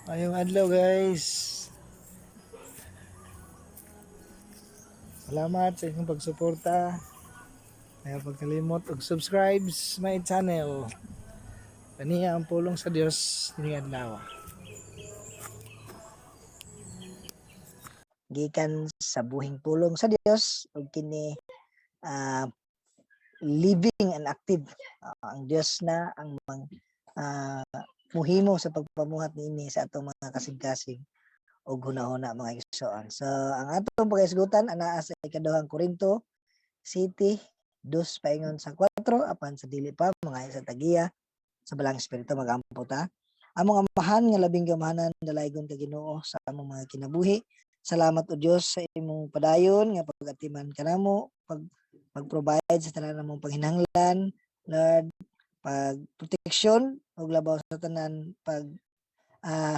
Maayong adlaw, guys. Salamat sa inyong pagsuporta. Ayaw pagkalimot og subscribe sa my channel. Kaniya ang pulong sa Dios nining adlaw. Gikan sa buhing pulong sa Dios ug kini living and active. Ang Dios na ang mang muhimo sa pagpamuhat niini sa atong mga kasing-kasing ug hunahuna, mga igsoon. So ang atong paghisgutan anaa sa Ikaduhang Korinto 7, 2 paingon sa 4. Apan sa dili pa, mga sa tagiya sa Balaang Espiritu, magampo ta. Among Amahan nga labing gamahanan, dalaygon ka, Ginoo, sa among mga kinabuhi. Salamat, O Dios, sa imong padayon nga pagatiman kanamo, pag pag-provide sa tanan namong panghinanglan, Lord, pag proteksyon ug labaw sa tanan pag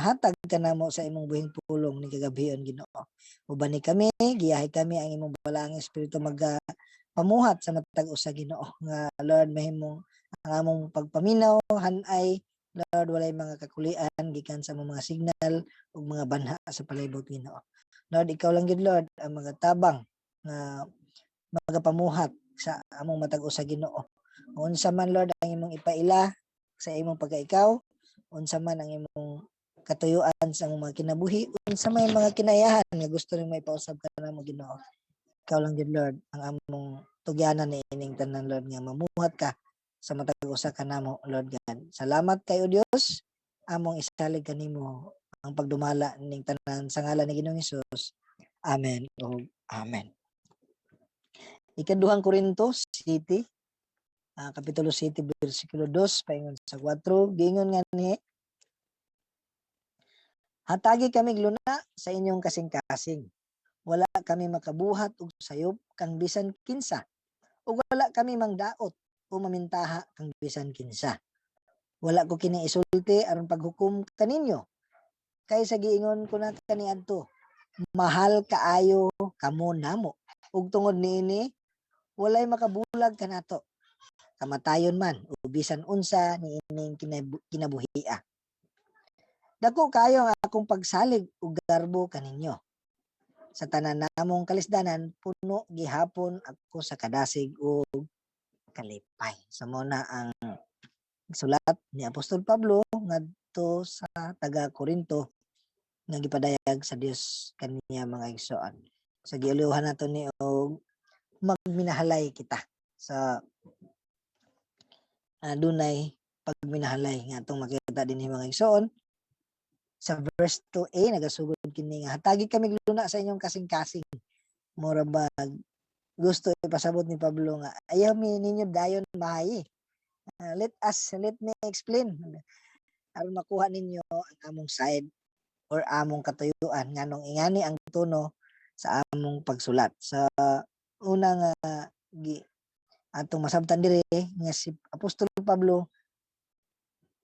hatag kanamo sa imong buhing pulong ni kagabion, Ginoo. Ubani kami, giyahi kami ang imong Balaang Espiritu maga pamuhat sa matag usa, Ginoo, nga Lord, mahimong ang among pagpaminaw hanay, Lord, walay mga kakulian gikan sa among mga signal ug mga banha sa palibot, Ginoo. Lord, ikaw lang gid, Lord, ang mga tabang nga magapamuhat sa among matag usa, Ginoo. Unsa man, Lord, ang imong ipaila sa imong pagkaikaw, unsa man ang imong katuyuan sa among mga kinabuhi, unsa may mga kinayahan nga gusto nimo maipausab kanamo, Ginoo. Ikaw lang gid, Lord, ang among tugyanan ni ining tanan, Lord, nga mamuhat ka sa matag usa kanamo, Lord God. Salamat kay, O Dios, among isalig kanimo ang pagdumala ning tanan sa ngalan ni Ginoong Hesus. Amen ug amen. Ikaduhang Korinto 7, kapitulo 7 bersikulo 2 paingon sa 4, giingon nga ni: "Hatagi kami luna sa inyong kasing-kasing. Wala kami makabuhat og sayop kang bisan kinsa. Ug wala kami mangdaot o mamintaha kang bisan kinsa. Wala ko kini isulti aron paghukom kaninyo. Kay sa giingon ko na kaniadto, mahal kaayo kamo namo. Ug tungod niini, walay makabulag kanato. Kamatayon man o bisan unsa niining kinabuhia. Dako kayo ang akong pagsalig ug garbo kaninyo. Sa tanan namong kalisdanan, puno gihapon ako sa kadasig ug kalipay." So mo na ang sulat ni Apostol Pablo ngadto sa taga Korinto nga gipadayag sa Dios kaniya, mga igsoon. Sa giulihan nato ni og magminahalay kita sa dunay pagminahalay nga atong makita dinhi, mga igsoon. Sa verse 2a, nagasugod kini nga "hatagi kami luna sa inyong kasing-kasing." Mura bag gusto ipasabot ni Pablo nga ayaw mi ninyo dayon mahayi. Let me explain aron makuha ninyo ang among side or among katuyuan nganong ingani ang tono sa among pagsulat. Sa una nga gi atong masabtan diri nga si Apostol Pablo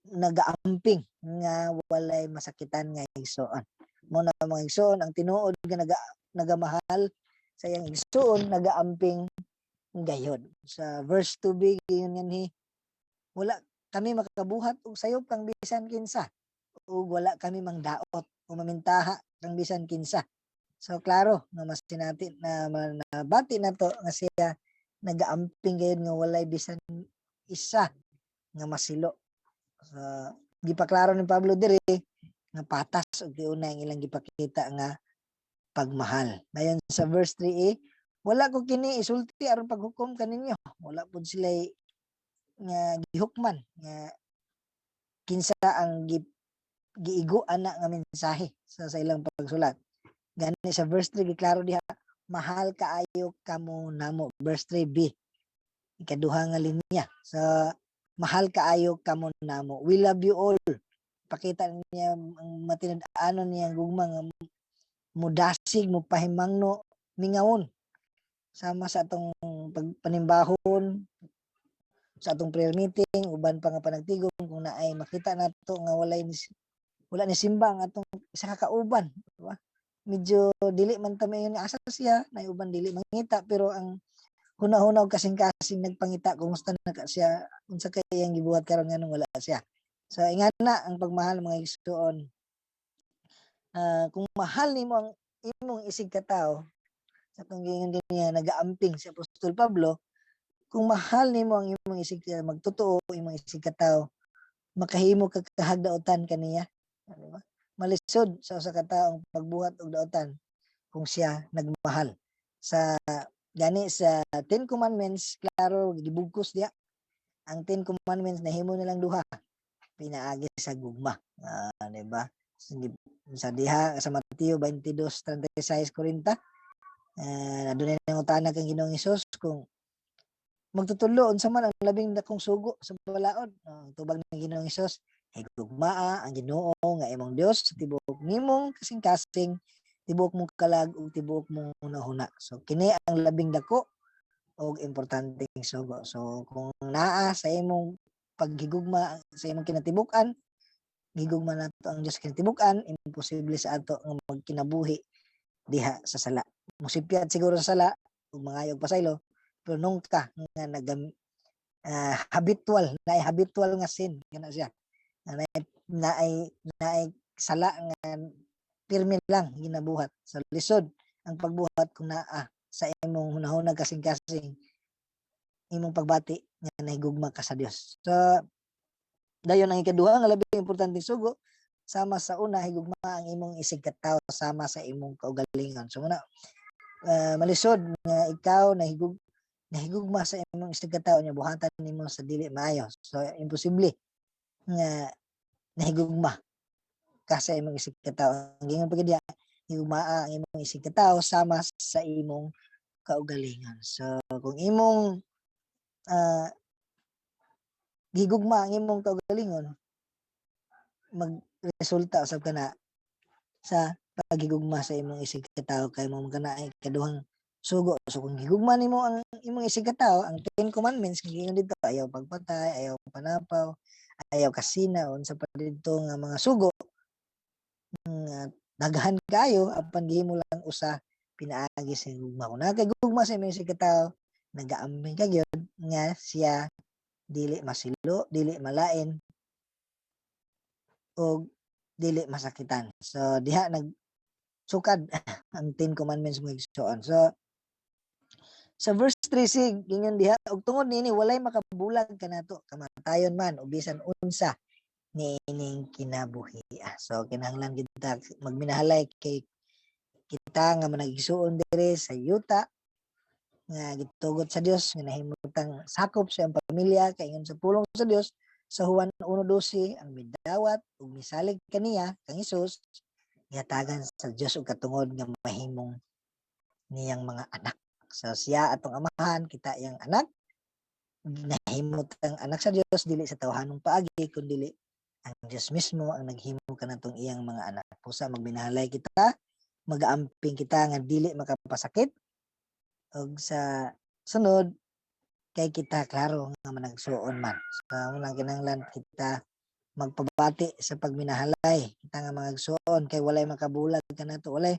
nagaamping nga walay masakitan nga igsoon. Mo na, mga igsoon, ang tinuod nga nagamahal sa iyang igsoon nagaamping gayod. Sa verse 2b, giingon nganhi: "Wala kami makabuhat og sayop kang bisan kinsa ug wala kami mangdaot o mamintaha kang bisan kinsa." So klaro nga masinati na nabati nato nga siya nagaamping gayud nga walay bisan isa nga masilo. So gipaklaro ni Pablo diri nga patas og tiunay ang ilang gipakita nga pagmahal. Dayon sa verse 3a, "Wala ko kini isulti aron paghukom kaninyo." Wala pud sila nga gihukman nga kinsa ang giigo ana nga mensahe sa ilang pagsulat. Gani sa verse 3, giklaro diha, "Mahal kaayo kamo namo." Verse 3b, ikaduha nga linya. Sa "mahal kaayo kamo namo." "We love you all." Pakita niya ang matinud-anon niyang gugma nga mudasig, mupahimangno, mingawon. Sama sa atong pagpanimbahon, sa atong prayer meeting, uban pa nga panagtigom, kung naay makita nato nga wala ni simba ang atong isa ka kauban, di ba? Medyo dili man ta mayon nga asa siya, naay uban dili mangita, pero ang huna-huna og kasing-kasing nagpangita kumusta na ka siya, unsa kay iyang gibuhat karon, nganong wala siya. So ingana ang pagmahal, mga igsoon. Kung mahal nimo ang imong isig katawo, sa atong giingon ganiya, nagaamping si Apostol Pablo, kung mahal nimo ang imong isig, magtotoo imong isig katawo, makahimo ka kahagdaotan kaniya, di ba? Malisod sa usa ka tawo ang pagbuhat og daotan kung siya nagmahal. Sa gani sa Ten Commandments, klaro gibugkos diya. Ang Ten Commandments nahimo nilang duha pinaagi sa gugma. Di ba? Sa diha sa Mateo 22:36-40, adunay nangutana kang Ginoong Hesus kung magtutulo unsa man ang labing dakong sugo sa balaod. Tubag ng Ginoong Hesus, higugmaa ang Ginoo nga imong Dios sa tibuok nimong kasing-kasing, tibuok mong kalag ug tibuok mong hunahuna. So kini ang labing dako og importanteng sugo. So kung naa sa imong paghigugma sa imong kinatibuk-an, gigugma nato ang Dios kinatibuk-an, imposible sa ato nga magkinabuhi diha sa sala. Musipyat siguro sa sala ug mangayog pasaylo, pero nungka nga nagam habitual, naay habitual nga sin kana siya. Naay sala nga pirmi lang ginabuhat. So lisod ang pagbuhat kung naa sa imong hunahuna, kasing-kasing, imong pagbati nga nahigugma ka sa Dios. So dayon ang ikaduha nga labing importanteng sugo, sama sa una, higugma ang imong isig katawo sama sa imong kaugalingon. So muna malisod nga ikaw nahigugma sa imong isig katawo nya buhatan nimo sa dili maayo. So imposible nga nahigugma ka sa imong isig katawo. Ang giingon pa gid diha, higugmaa ang imong isig katawo sama sa imong kaugalingon. So kung imong gigugma ang imong kaugalingon, magresulta usab kana sa paghigugma sa imong isig katawo kay mao man kana ang ikaduhang sugo. So kung gigugma nimo ang imong isig katawo, ang Ten Commandments giingon didto, ayaw pagpatay, ayaw panapaw, ayaw kasina, unsa pa didto nga mga sugo nga daghan kaayo, apan gihimo lang usa pinaagi sa gugma. Kung naa kay gugma sa imong isig katawo, nagaambing ka gyud nga siya dili masilo, dili malain ug dili masakitan. So diha nagsukad ang Ten Commandments, mga igsoon. So sa verse 3 sig giingon diha, "Ug tungod niini walay makabulag kanato, kamatayon man o bisan unsa niining kinabuhia." So kinahanglan kita magminahalay kay kita nga managigsuon diri sa yuta nga gitugot sa Dios nga nahimutang sakop sa iyang pamilya, kay ingon sa pulong sa Dios sa Juan 1:12, ang midawat ug misalig kaniya, kang Hesus, gihatagan sa Dios og katungod nga mahimong niyang mga anak. So siya atong amahan, kita iyang anak. Nahimot ang anak sa Dios dili sa tawhanong paagi kundili ang Dios mismo ang naghimo kanatong iyang mga anak. Pusa magbinahalay kita, magaamping kita nga dili makapasakit ug sa sunod kay kita klaro nga managsuon man. So mao kinahanglan kita magpabati sa pagminahalay kita nga mga igsuon kay walay makabulag kanato, walay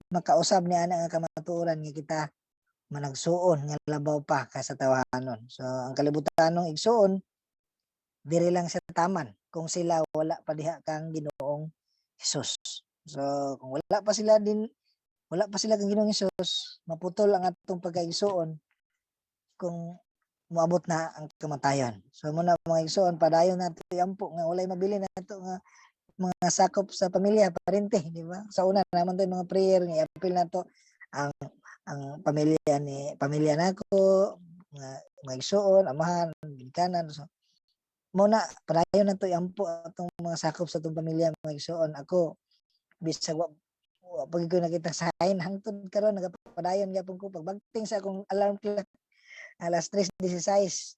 makausab ni ana nga kamatuoran nga kita managsuon nga labaw pa kaysa tawhanon. So ang kalibutanong igsuon, diri lang sa taman kung sila wala pa diha kang Ginoong Hesus. So kung wala pa sila din, wala pa sila kang Ginoong Hesus, maputol ang atong pagkaigsuon kung moabot na ang kamatayon. So mao na, mga igsuon, padayon nato iampo nga walay mabilin nato nga mga sakop sa pamilya, parente, di ba? Sa una naman tayo mga prayer nga iapil nato ang pamilya ni pamilya nako, mga igsuon, amahan, ginikanan. So mao na, padayon nato iampo atong mga sakop sa atong pamilya, mga igsuon. Ako bisag wa pa gyud ko nakita sign, hangtod karon nagapadayon gyapon ko pagbagting sa akong alarm clock alas 3:16.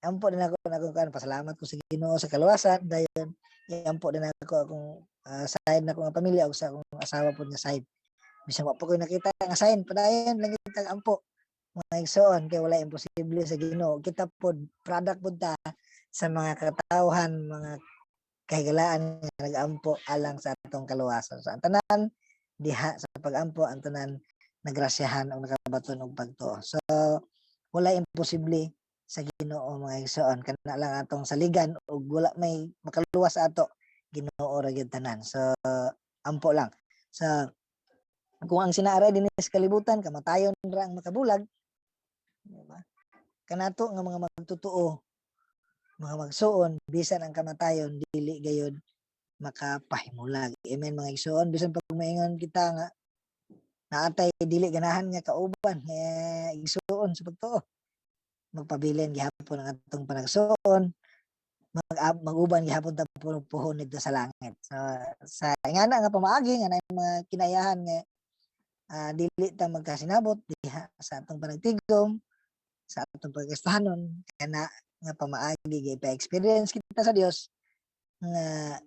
Ampo din ako na akong kuan, pasalamat ko sa Ginoo sa kaluwasan, dayon iampo din ako akong side nako nga pamilya ug sa akong asawa pod nga side. Bisan wa pa ko nakita nga sign, padayon lang kita ampo, mga igsoon, kay wala imposible sa Ginoo. Kita pod product pod ta sa mga katawhan, mga kahigalaan nga nag-ampo alang sa atong kaluwasan. So ang tanan diha sa pag-ampo, ang tanan nagrasyahan og nakabaton og pagtuo. So wala imposible sa Ginoo, mga igsoon. Kana lang atong saligan ug wala may makaluwas sa ato, Ginoo ra gyud tanan. So Ampo lang. Sa kung ang sinaaray dinhi sa kalibutan, kamatayon ra ang makabulag, di ba? Kanato nga mga magtotoo, mga magsuon, bisan ang kamatayon dili gayod makapahimulag. Amen, mga igsoon. Bisan pag maingon kita nga naatay dili ganahan nga kauban nga igsuon sa pagtuo, magpabilin gihapon ang atong panagsuon, mag uban gihapon ta puhon nidto sa langit. So sa ingana nga pamaagi nga naay mga kinayahan nga dili ta magkasinabot diha sa atong panagtigom, sa atong pagkastahanon, kana nga pamaagi gipa-experience kita sa Dios nga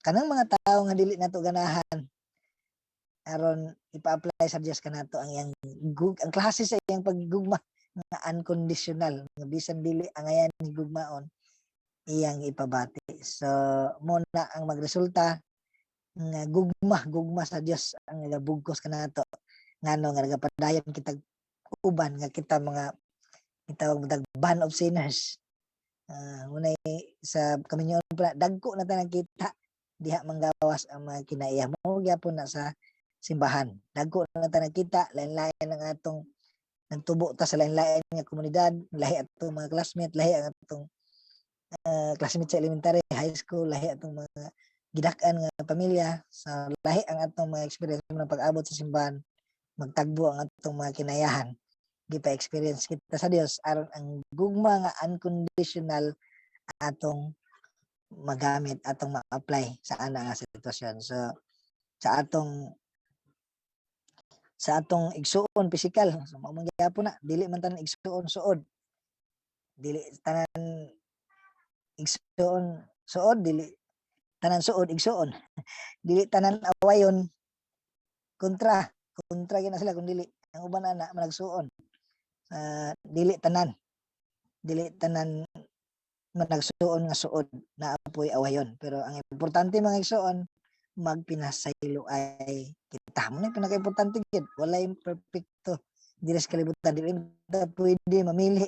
kanang mga tawo nga dili nato ganahan, aron ipa-apply sa Dios kanato ang iyang ang klase sa iyang paggugma nga unconditional, nga bisan dili angayan ni gugmaon, iyang ipabati. So muna ang magresulta nga gugma gugma sa Dios ang nagabugkos kanato, ngano nga nagapadayon kita uban, nga kita mga gitawag matag band of sinners. Munay sa kaminyoon pa, dagko na ta nakita diha manggawas ang mga kinaiya mo gyapon na sa simbahan. Dagko na ta nakita, lain-lain ang atong nagtubo ta sa lain-lain nga komunidad, lahi atong mga classmate, lahi ang atong classmate sa elementary, high school, lahi atong mga gidak-an nga pamilya, sa lahi ang atong mga experience ng pag-abot sa simbahan, magtagbo ang atong mga kinayahan. Gipa-experience kita sa Dios aron ang gugma nga unconditional atong magamit, atong ma-apply sa ana nga sitwasyon. So sa atong igsuon pisikal, so mao man gyapon na dili man tanan igsuon suod, dili tanan igsuon suod, dili tanan suod igsuon, dili tanan awayon kontra kontra gyud na sila kung dili ang uban ana managsuon. Dili tanan managsuon nga suod, naa poy awayon. Pero ang importante, mga igsuon, magpinasaylo ay kita mo na pinaka-importante gid. Walay perpekto diri sa kalibutan. Dili ta pwede mamili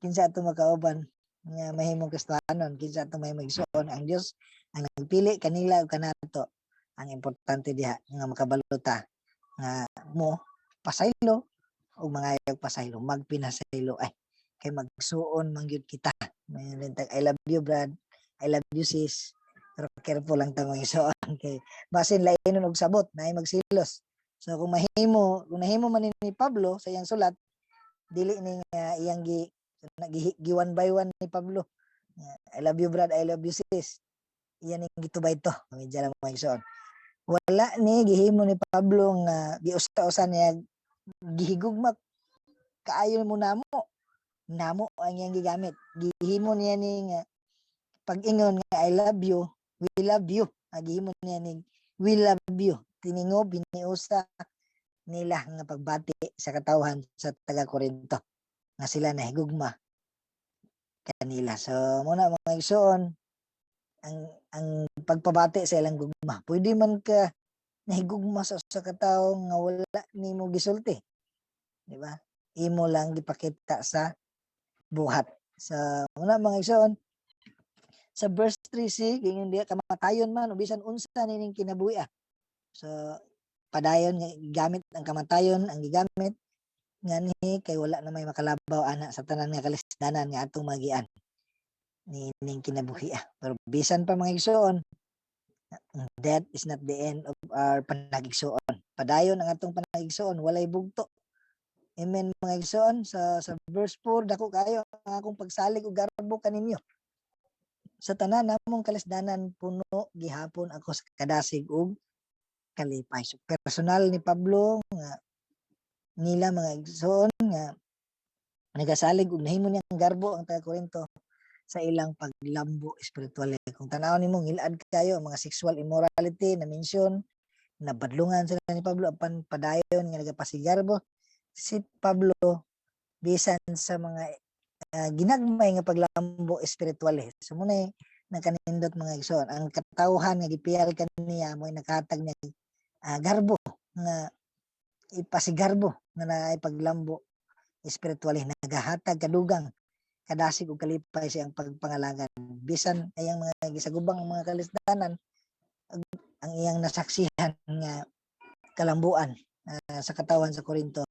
kinsa ato makauban nga mahimong Kristohanon, kinsa ato mahimong igsuon. Ang Dios ang nagpili kanila ug kanato. Ang importante diha nga makabalo ta nga mo pasaylo ug mangayog pasaylo, magpinasaylo ay, kay magsuon man gyud kita. May tag "I love you, Brad, I love you, sis," pero careful lang ta, mga igsoon, kay basin lainon og sabot, naay magsilos. So kung nahimo man ni Pablo sa iyang sulat, dili ni nga iyang gi one by one ni Pablo, "I love you, Brad, I love you, sis," iyan ning gitubay to. Pamidya lang, mga igsoon. Wala ni gihimo ni Pablo nga giusa-usa niya, "Gihigugma kaayo mo namo." Namo ang iyang gigamit. Gihimo niya ni nga pag-ingon nga "I love you," "We love you." Gihimo niya ni "We love you." Tiningob, biniusa nila nga pagbati sa katawhan sa taga Korinto nga sila nahigugma kanila. So muna, mga igsoon, ang pagpabati sa ilang gugma. Pwede man ka nahigugma sa usa ka tawo nga wala nimo gisulti. Di ba? Imo lang gipakita sa buhat. Sa muna, mga igsoon, sa verse 3c, giingon diha, kamatayon man o bisan unsa nining kinabuhi ah. So padayon nga gigamit ang kamatayon, ang gigamit nganhi kay wala na may makalabaw ana sa tanan nga kalisdanan nga atong magian niining kinabuhi ah. Pero bisan pa, mga igsoon, death is not the end of our panagigsuon. Padayon ang atong panagigsuon, walay bugto. Amen, mga igsoon. Sa verse 4, "Dako kayo ang akong pagsalig ug garbo kaninyo. Sa tanan namong kalisdanan puno gihapon ako sa kadasig ug kalipay." So personal ni Pablo nga nila, mga igsoon, nga nagasalig ug nahimo niyang garbo ang taga Korinto sa ilang paglambo espiritual. Kung tan-awon nimo, ngilad kayo ang mga sexual immorality na mention, nabadlungan sila ni Pablo, apan padayon nga nagapasigarbo si Pablo bisan sa mga ginagmay nga paglambo espiritual. So muna nakanindot, mga igsoon, ang katawhan nga gipiyal kaniya mo'y nakahatag niya garbo nga ipasigarbo nga naay paglambo espiritual, nagahatag kadugang kadasig ug kalipay sa iyang pagpangalagan bisan ayang mga gisagubang ang mga kalisdanan. Ang iyang nasaksihan nga kalambuan sa katawan sa Korinto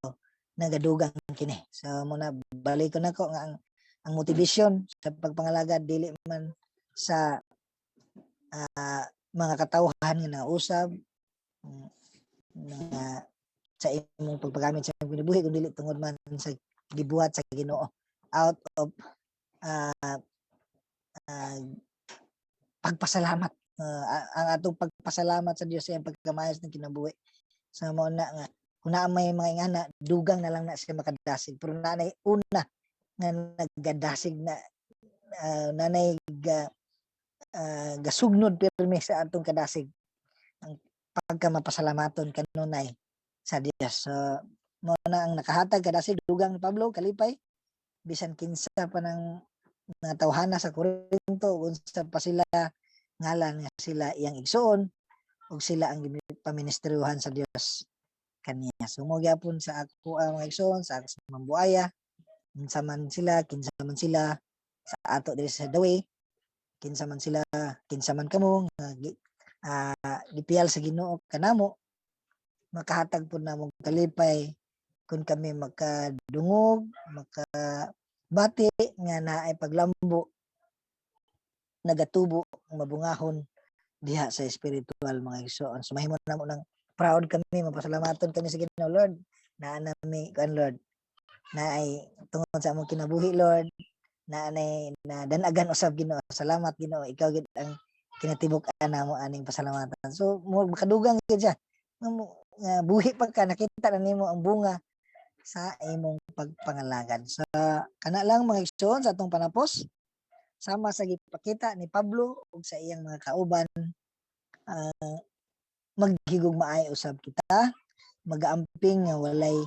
nagadugang kini. So mao na, balik ko nako nga ang motivation sa pagpangalagad dili man sa mga katawhan nga nausab nga sa imong pagpagamit sa imong kinabuhi, kundi tungod man sa gibuhat sa Ginoo out of pagpasalamat, ang atong pagpasalamat sa Dios sa iyang pagkamayos ng kinabuhi. Sa mao na nga kung naa may mga ingana, dugang na lang na siya makadasig, pero naanay una nga nagadasig na nanay ga gasugnod pirmi sa atong kadasig, ang pagka mapasalamaton kanunay sa Dios. So mao na ang nakahatag kadasig dugang ni Pablo, kalipay bisan kinsa pa ng mga tawhana sa Corinto, unsa pa sila ngalan, nga sila iyang igsuon ug sila ang paministeryuhan sa Dios kaniya. So mo gyapon sa ako ang mga igsuon sa ako sa Mambuaya, unsa man sila, kinsa man sila sa ato diri sa The Way, kinsa man sila, kinsa man kamo nga gipiyal sa Ginoo kanamo, makahatag pud namo kalipay kung kami makadungog, makabati nga naay paglambo nagatubo, mabungahon diha sa espiritual, mga igsoon. So mahimo namo nang proud kami, mapasalamaton kami sa Ginoo, "Lord, naa nami kuan, Lord, naay tungod sa among kinabuhi, Lord, naa nay na danagan usab, Ginoo. Salamat, Ginoo, ikaw gid ang kinatibuk-an namo aning pasalamatan." So mo makadugang gid siya nga nga buhi pa ka, nakita na nimo ang bunga sa imong pagpangalagad. So kana lang, mga igsoon, sa atong panapos, sama sa gipakita ni Pablo ug sa iyang mga kauban, maghigugmaay usab kita, magaamping nga walay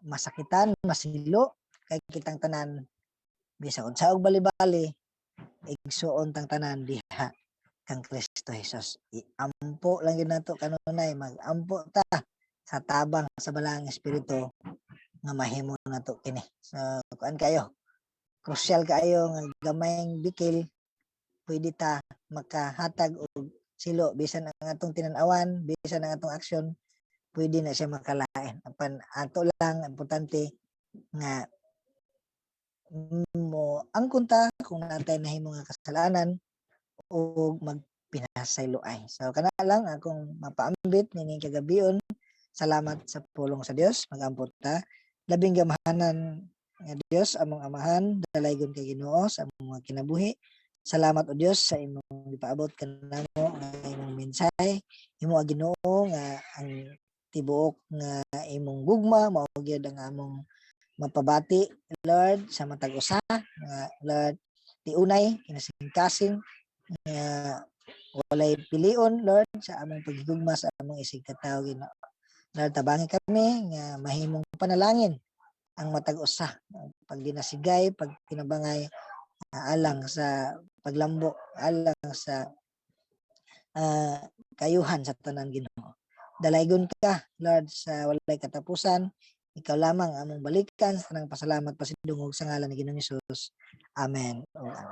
masakitan, masilo, kay kitang tanan, bisan unsa og bali-bali, igsuon tang tanan diha kang Kristo Jesus. Iampo lang gyud nato kanunay, magampo ta sa tabang sa Balaang Espiritu nga mahimo nato kini. So kuan kayo, crucial kaayo nga gamayng bikil pwede ta makahatag og silo, bisan ang atong tinan-awan, bisan ang atong aksyon, pwede na siya makalain. Apan ato lang, importante nga mo angkon ta kung natay nahimo nga kasalanan ug magpinasayloay. So kana lang akong mapaambit nining kagabion. Salamat sa pulong sa Dios. Magampo ta. Labing gamhanan nga Dios, among Amahan, dalaygon kay Ginoo sa among mga kinabuhi. Salamat, o Dios, sa imong gipaabot kanamo nga imong mensahe. Imo ang Ginoo nga ang tibuok nga imong gugma mao gyud ang among mapabati, Lord, sa matag usa nga, Lord, tiunay kinasingkasing nga walay pilion, Lord, sa among paghigugma sa among isig katawo, Ginoo. Lord, tabangi kami nga mahimong panalangin ang matag usa, pag dinasigay, pag tinabangay, alang sa paglambo, alang sa kayuhan sa tanan, Ginoo. Dalaygon ka, Lord, sa walay katapusan. Ikaw lamang among balikan sa tanang pasalamat, pasidungog sa ngalan ni Ginoong Hesus. Amen. O amen.